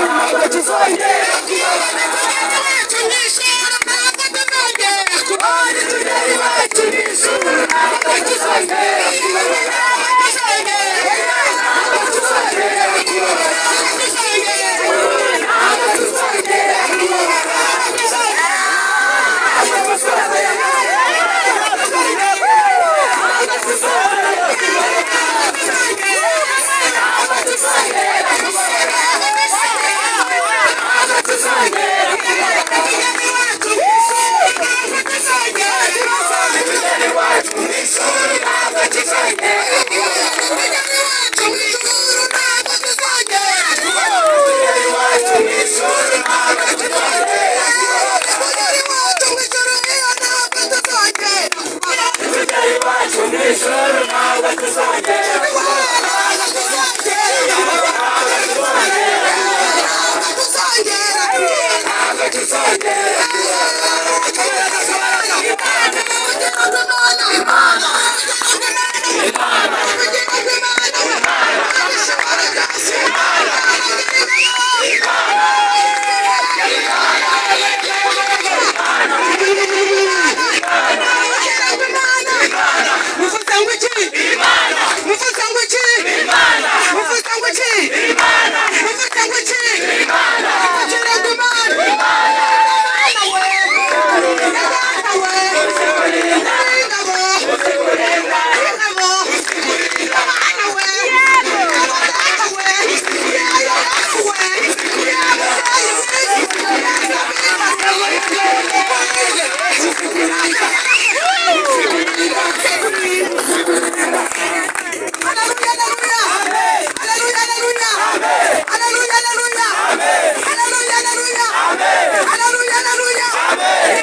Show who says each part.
Speaker 1: Ntabwo tuzongera. Tugera iwacu mu ijuru, ntabwo tuzongera. Ntabwo tuzongera. Ntabwo tuzongera. Ntabwo tuzongera. Ntabwo tuzongera. Ntabwo tuzongera. Ntabwo tuzongera. Tugera iwacu mu ijuru, ntabwo tuzongera. Tugera iwacu mu ijuru, ntabwo tuzongera. Tugera iwacu mu ijuru, ntabwo tuzongera. Ntabwo tuzongera.
Speaker 2: Muvuze ngo iki? Muvuze ngo iki? Muvuze ngo iki? Muvuze ngo iki? Mugira ngo Imana. Imana we. Imana we. Ingabo. Ingabo. Imana we. Imana we. Yesu we. Haleluya, haleluya. Haleluya, haleluya. Haleluya, haleluya. Haleluya, haleluya. Haleluya, haleluya.